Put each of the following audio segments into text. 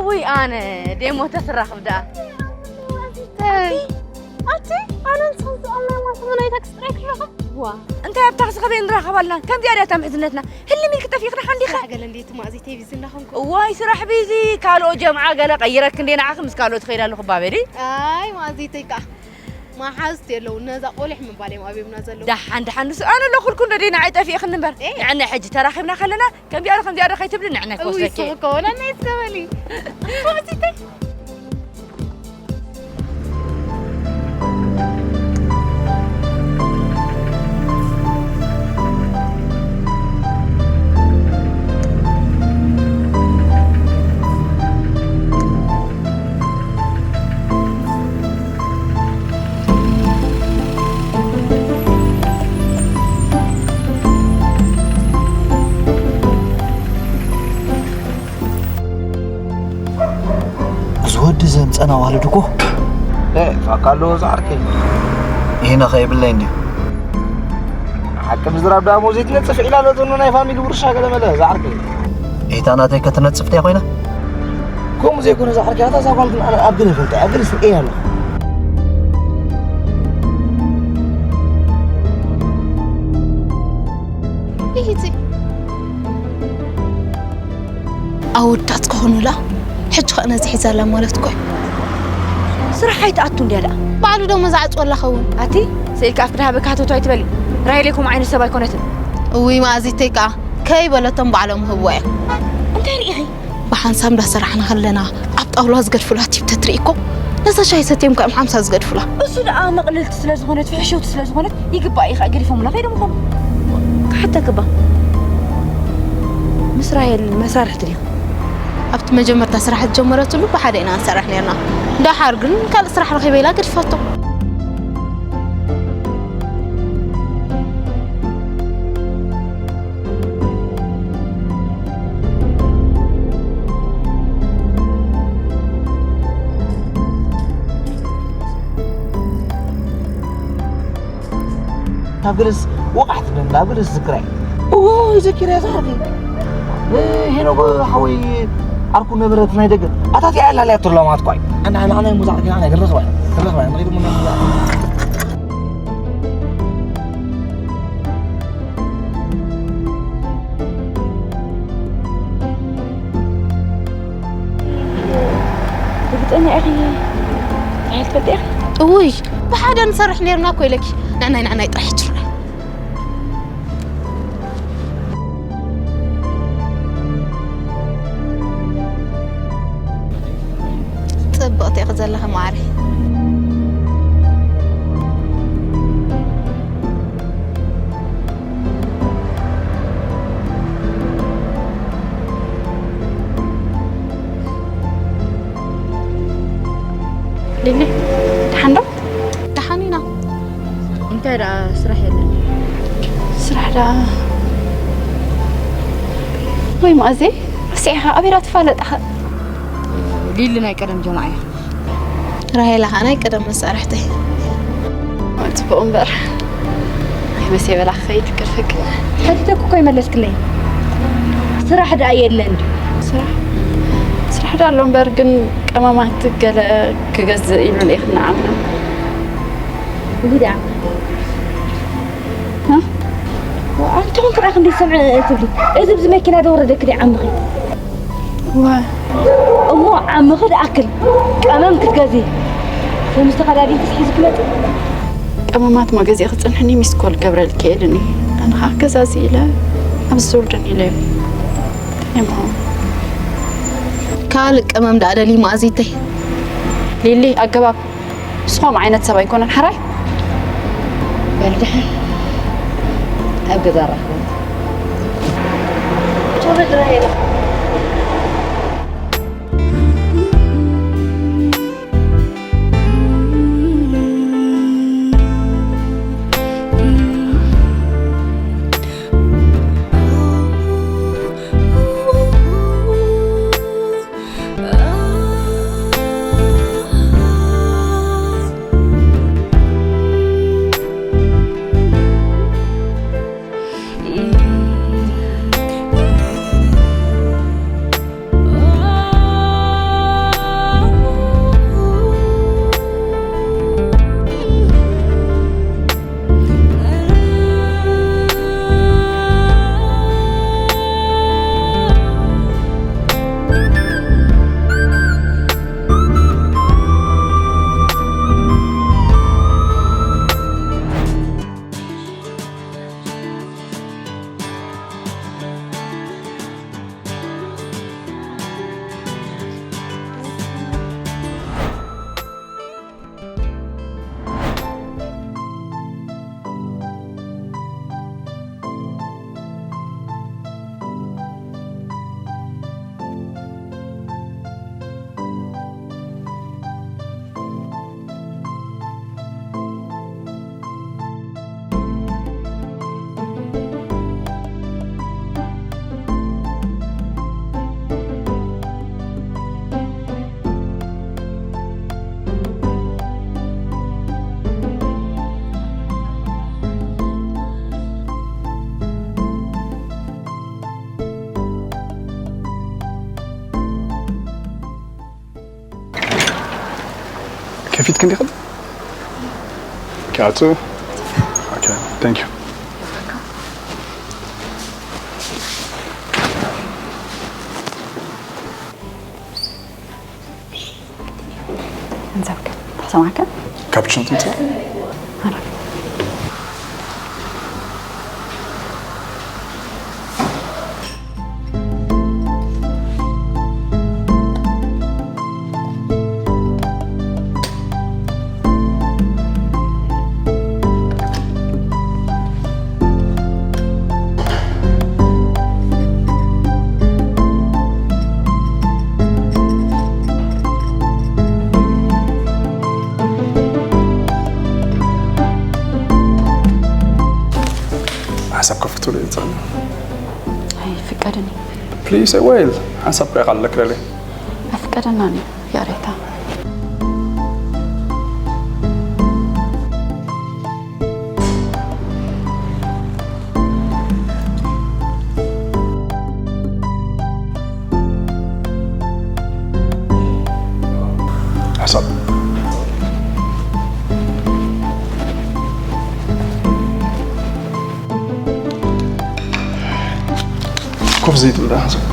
ውይ ኣነ ደሞ ተትራኽብ ደኣ። ኣቲ ኣነ ንስኹም ዝቐና ማስመናይ ታክሲ ጥራይ ክረኽብ። ዋ እንታይ ኣብታ ክስኸበ ንራኸባልና ከምዚኣ ድያ እታ ምሕዝነትና። ህልም ኢልክ ጠፊእኽና ሓንዲኻ። ስራሕ ገለ እንዴት ማእዚተይ ቢዚ እንዳኾንኩ። እዋይ ስራሕ ቢዚ ካልኦ ጀምዓ ገለ ቀይረክ እንዴ ንዓኺ ምስ ካልኦት ትኸይዳ ኣለኹ ባበሊ። ኣይ ማእዚተይ ከዓ መሓዝቲ የለውን ነዛ ቆሊሕ ምባል እዮም ኣብዮምና ዘለዉ። ደሓን ደሓን ንሱ ኣነ ኣለኹልኩ እንዶ ደይ ንዓይ ጠፊእኽኒ እምበር። ኤ። ንዕነ ሕጂ ተራኺብና ከለና ከምዚኣ ዶ ከምዚኣ ዶ ከይትብሊ ንዕነ እውይ ክወስደኪ። ስኽ ከሆነ ናይ እስከበሊ። ማእዚተይ። እዚ ወዲ ዘምፀና ዋልድ እኮ ፋካ ኣለዎ ዝዓርከይ። ይህነ ከይብለይ እንዲ ሓቂ ምዝራብ ደኣ ሞዜት ነፅፍ ኢላ ሎ ዘሎ ናይ ፋሚሊ ውርሻ ገለመለ ዝዓርከይ። ኢታ ናተይ ከትነፅፍ ድያ ኮይና? ከምኡ ዘይኮነ ዝዓርከይ ኣታ እዛ ጓል ግን ኣነ ኣብ ግን ይፈልጠ ኣብ ግን ስርኤ ኣለኹ። ይሂቲ ኣወዳት ክኾኑላ ሕጂ ኸ ነዚ ሒዛላ ማለት እኮ እዩ። ስራሕ ኣይትኣቱ እንድያ ደኣ። ባዕሉ ደሞ ዝዓፅወላ ኸውን። ኣቲ ስኢልካ ኣፍ ክድሃበካ ሃተቱ ኣይትበሊ። ራሄል እኮ ዓይነት ሰብ ኣይኮነትን። እውይ መኣዚተይ ከዓ ከይበለቶም ባዕሎም ህቦ እዮም። እንታይ ርኢኺ? ብሓንሳብ እንዳሰራሕና ከለና ኣብ ጣውላ ዝገድፉላ ቲፕ ተትርኢ እኮ ነዛ ሻሂ ሰትዮም ከም ሓምሳ ዝገድፉላ። እሱ ደኣ መቕልልቲ ስለ ዝኾነት ፍሕሸውቲ ስለ ዝኾነት ይግባእ እዩ ከዓ ገዲፎምላ ከይዶም ይኾኑ። ክሓተክባ ምስ ራሄል መሳርሕቲ ዲኹም? ኣብቲ መጀመርታ ስራሕ ዝጀመረትሉ ብሓደ ኢና ንሰርሕ ነርና። ደሓር ግን ካልእ ስራሕ ረኺበ ኢላ ገዲፋቶ። ካብ ገለስ ወቃዕቲ ነን ናብ ገለስ ዝክራይ እዎ ዘኪርያ ዝሓፊ ሄኖጎ ሓወይ ዓርኩ ነበረት ናይ ደገ ኣታቲያ ኣላልያ ትሎ ማትኳይ ኣና ኣና ኣና ሙዛዕርኪ ኣና ግረኽባይ ግረኽባይ ንሪዱ ሙና ርግጠኛ ኢኺ? እንታይ ትፈልጢ ኢኺ? እውይ ብሓደ ንሰርሕ ነርና እኮ ኢለኪ ንዕናይ ንዕናይ ጥራሕ ትርናይ ጽብቕቲ ኢኺ ዘለኺ ማዕረ ሊሊ ደሓን ዶ? ደሓን ኢና። እንታይ ደኣ ስራሕ የለን? ስራሕ ደኣ ወይ ማእዜ ርሲዕኻ ኣበይ ደኣ ትፋለጣኸ? ሊሊ ናይ ቀደም ጀማዓ እያ። ራሄላ ኸዓ ናይ ቀደም መሳርሕተይ። ጽቡቕ እምበር ኣይመስ የበላ ክኸይድ ክርፍግ ሕተተኩ እኮ ይመለስክለይ። ስራሕ ደኣ የለን። ስራሕ ስራሕ ደኣ ኣሎ እምበር ግን ቀመማት ገለ ክገዝእ ኢሉ ልኢኽ ንዓምና እሁ ደኣ ኣንተ ኹን ክርኣኽ እንዴ ሰምዐ ትብሊ እዚ ብዚ መኪና ደወረደክ ዲ ዓምኺ እሞ ዓምኺ ድኣክል ቀመም ክትገዚ ከም ዝተኸዳዲን ክስሒዝ ክመጽእ ቀመማት መገዚ ክጽንሕኒ ሚስኮል ገብረል ክኤልኒ ኣነ ኸዓ ገዛዚ ኢለ ኣብ ዝውርድን ኢለ እሞ ካልእ ቀመም ደኣ ደሊ መኣዚተይ ሊሊ ኣገባብ ንስኹም ዓይነት ሰብ ኣይኮነን ሓራይ በል ደሓን ኣብ ገዛ ራኸቡ ፊት ክንዲ ኸል ካቱ። Okay, thank you. እንሰብከ ተሰማከ? ካፕቹኖ ትምጻእ? ሓሳብ ከፍትሉ ይጸና። ኣይፍቀድን እዩ። ፕሊስ፣ ወይል ሓሳብ ከይቃለክ ለለ። ኣይፍቀደናን እዩ ያሬታ። ሓሳብ ኮፍ ዘይትብል ሓሳብ።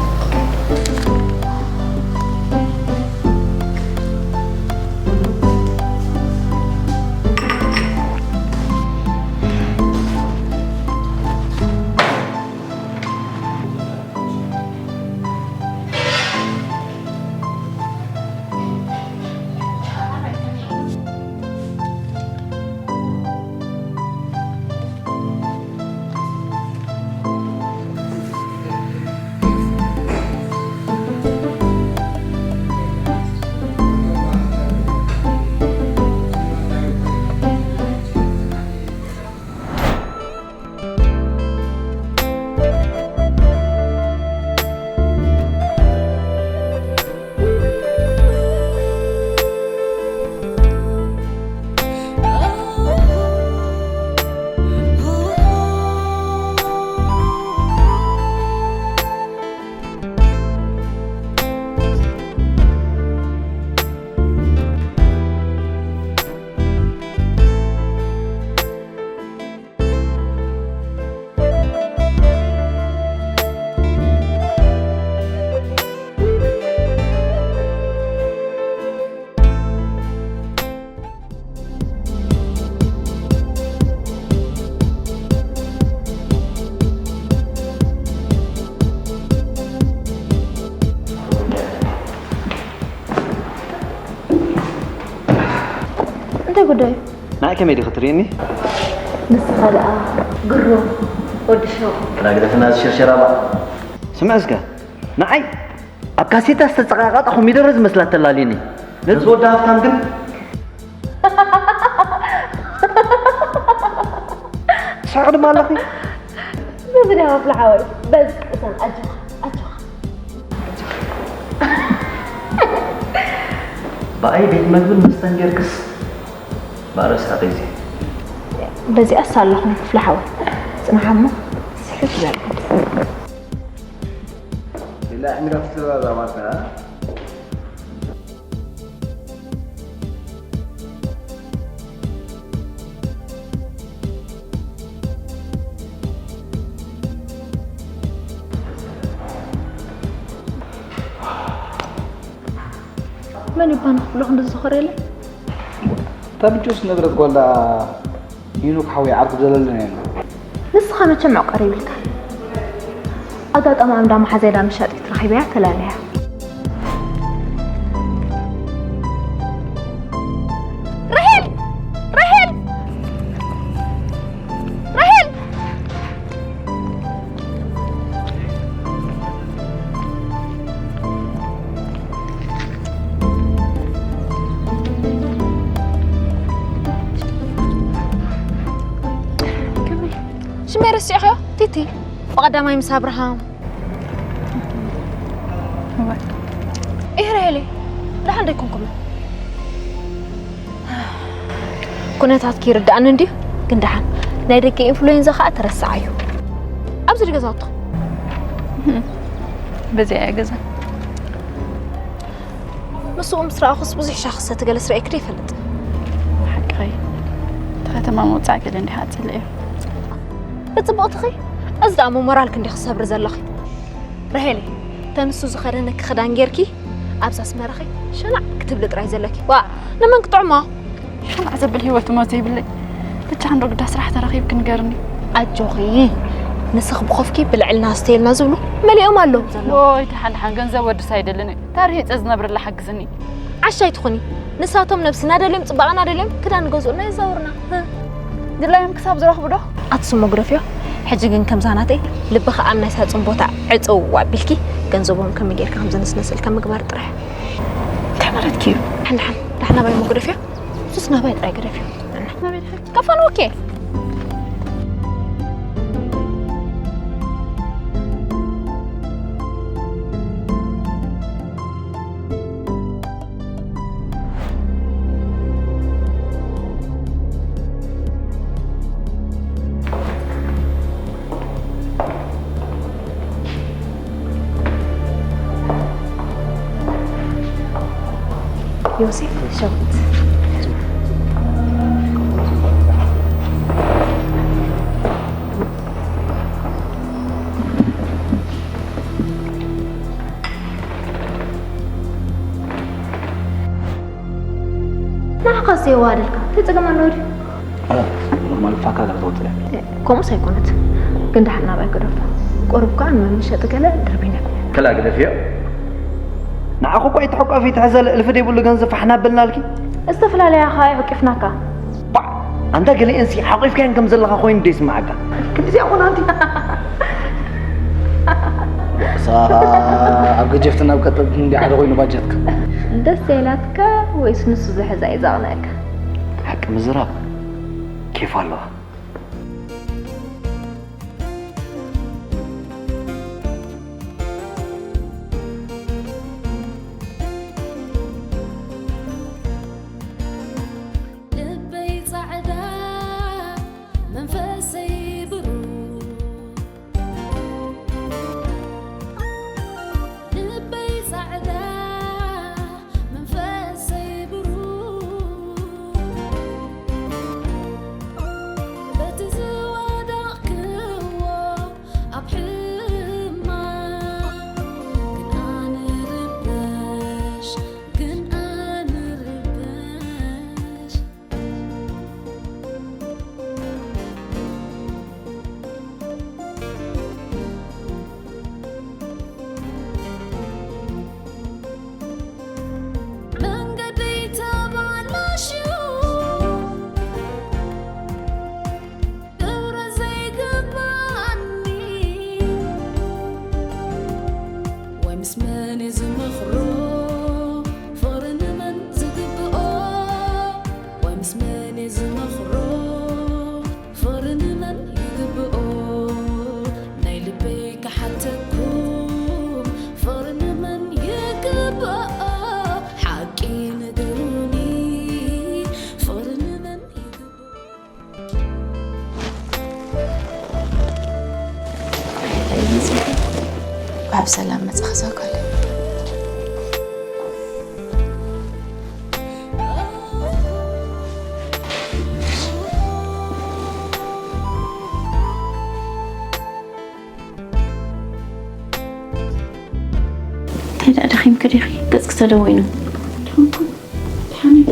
እንታይ ጉዳይ? ንዓይ ከመይ ዲኺ ትርእይኒ? ንስኻ ደኣ ግሩም ወዲ ሸው። ግዳ ግደፍና እዚ ሸርሸራባ። ስምዕ እስከ፣ ንዓይ ኣብ ካሴታ ዝተጸቓቐጠ ኮሚደረ ዝመስላ ተላልየኒ። ነዚ ወዲ ሃፍታም ግን ትስሕቂ ድማ ኣለኺ። በዚ ድያ ወፍላ ሓወይ፣ በዚ ቅሰን፣ ኣጆኻ፣ ኣጆኻ። ብኣይ ቤት መግብን መስተን ጌርክስ ብኣርእስታ ሒዘ። በዚኣስ ኣለኹ ክፍለ ሓወይ። ጽናሕ እሞ ስሕት በል። ሌላ ዕሚራ ትዘራረባታ። መን ይባን ክብሎ ክንዲ ዝኸረለ? እታ ብጆስ ዝነብረት ጓል ደኣ ሄኖክ ሓወይ ዓርኩ ዘለለና ኢና። ንስኻ መቸም ዕቋር ይብልካ። ኣጋጣሚ ኣንዳ መሓዘይ ዳ መሻጢት ረኺበያ ተላለያ። ራሄል! ራሄል! ራሄል! ሽመይ ረሲዕኽዮ? ቲቲ፣ ብቐዳማይ ምስ ኣብርሃም። እዋይ። ኢህ ራሄለይ፣ ደሓን ዶ ኣይኮንኩምን? ኩነታትኪ ይርድኣኒ እንድዩ፣ ግን ደሓን። ናይ ደገ ኢንፍሉዌንዛ ኸኣ ተረስዓዮ። ኣብዚ ድዩ ገዛውትኹም? በዚኣ እያ ገዛ። ምስኡ ምስ ረኣኹስ ብዙሕ ሻኽሰ ትገለስ ርኤኪ ዶ ይፈልጥ? ኸይ እቲ ከተማ ምውፃእ ገለ እንዲኻ ኣፅልእዮ። ብፅቡቕ ትኺ። እዚ ደኣ ሞራልክ እንዲኺ ሰብሪ ዘለኺ። ራሄለይ፣ ተንሱ ዝኸደነኪ ክዳን ጌርኪ ኣብዛ ኣስመራኺ ሸናዕ ክትብሊ ጥራይ ዘለኪ። ዋ፣ ንመን ክጥዕሞ? ሸናዕ ዘብል ህይወት እሞ ዘይብለይ። ብቻ እንዶ ግዳ ስራሕ ተረኺብኪ ንገርኒ። ኣጆኺ፣ ንስኽ ብኾፍኪ ብልዕልና ስተየልና ዝብሉ መሊኦም ኣለዉ ዘለዉ። ወይ ደሓን ደሓን ገንዘብ ወድስ ኣይደልን እዩ። ታሪሄፀ ዝነብርላ ሓግዝኒ። ዓሻ ኣይትኹኒ። ንሳቶም ነብሲ እናደልዮም ፅባቐ እናደልዮም ክዳን ገዝኡልና የዛውርና። ድላዮም ክሳብ ዝረኽቡ ዶ? ኣቲ ስሞ ግደፍዮ። ሕጂ ግን ከምዛ ናተይ ልብኻ ኣብ ናይ ሳፅን ቦታ ዕፅው ኣቢልኪ ገንዘቦም ከመይ ጌርካ ከም ዘነስነስልካ ምግባር ጥራሕ። እንታይ ማለትኪ እዩ? ሓንሓን ዳሕና ባይ ሞ ግደፍዮ። ሱስ ናባይ ጥራይ ግደፍዮ። ከፋን ኦኬ። ዮሴፍ ሸዊት። ንዓኻስ የዋደልካ ተጸገም ኣለዎ ድዩ? ኖርማል ፋካ ገለ ተወጥረ ከምኡስ ኣይኮነት። ግን ደሓን ናብኣይ ገደፎ። ቁሩብ ከኣ ንመሸጢ ገለ ድርቢነ። ከላ ግደፍዮ። ንዓኹ እኮ ኣይትሕቆፊ፣ ትሕዘለ እልፊ ደይብሉ ገንዘብ ፋሕና በልናልኪ። ዝተፈላለያ ከኣ ይዕቂፍናካ። ባዕ! ኣንታ ገሊኤንሲ ሓቂፍካየን ከም ዘለኻ ኮይኑ ዶ ይስምዓካ? ክንዲዚኣ ኮና ኣንቲ። ዋእሳ ኣብ ገጀፍትን ኣብ ቀጠልትን እንዲ ሓደ ኮይኑ ባጀትካ። ደስ ዘይላትካ ወይስ ንሱ ዝሕዛ እዩ ዘቕንአካ? ሓቂ ምዝራብ ኬፍ ኣለዋ። ልበይ ጻዕዳ መንፈሰይ ብሩህ ልበይ ጻዕዳ መንፈሰይ ብሩህ በቲ ዝወደቕክዎ ኣብ ሕማቕ ግን ኣንርበሽ ግን ኣንርበሽ መንገደይ ተባላሽዩ ክብረ ዘይግባኣኒ ወይ ምስ መን እየ ዝመኽሮ ፍቕሪ ንመን ዝግብኦ ወይ ምስ መን እየ ዝመኽሮ ፍቕሪ ንመን ይግብኦ ናይ ልበይ ክሓተኩም ፍቕሪ ንመን ይግብኦ ሓቂ ንገሩኒ ፍቕሪ ንመን ይግብኦ ኣብ ሰላም መጻኺ ዛጓለይ። እንታይ ደኣ ደኺምኪ ዲኺ? ገጽኪ ተደዊኑ። ደኸምኩ። ድሓን እየ።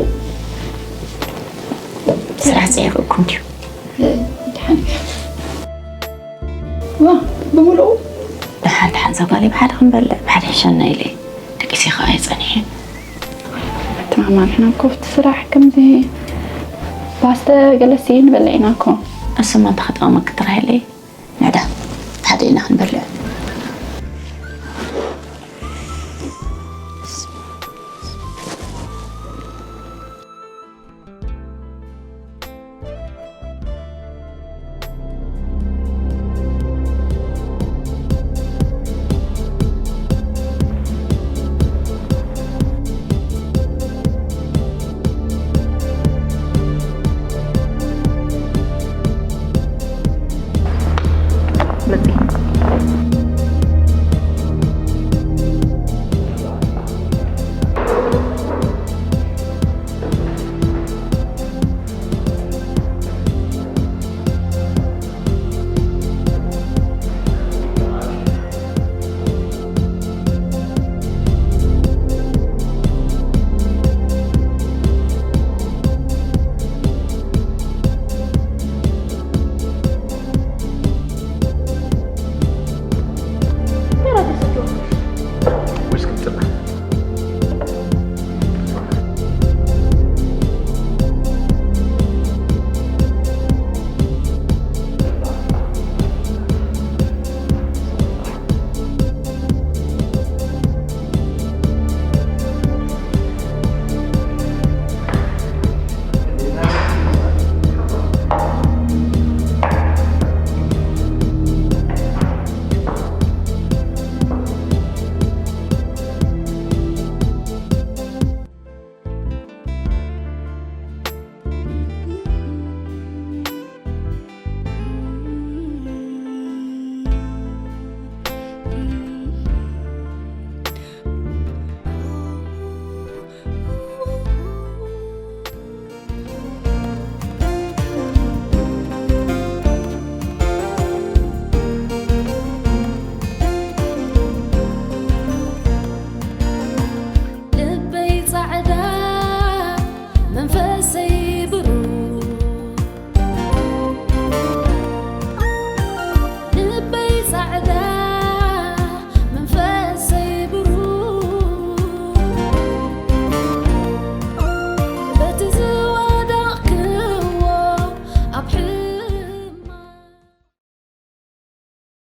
ስራሕ ጸይቑኩም ድዩ? ድሓን እየ። ዋ፣ ብምሉኡ? ደሓን፣ ደሓን፣ ዛጓለይ፣ ብሓደ ክንበልዕ፣ ብሓደ ሕሸና ኢለ እየ። ደቂሰ ኸኣ እየ ጸኒሐ። ትማማን ሕና እኮ ኣብቲ ስራሕ ከምዚ ፓስተ ገለሲ ንበልዕ ኢና እኮ። እሱማ እንታይ ክጠቕመኪ ጥራይ ኢለ እየ። ንዕዳ፣ ብሓደ ኢና ክንበልዕ።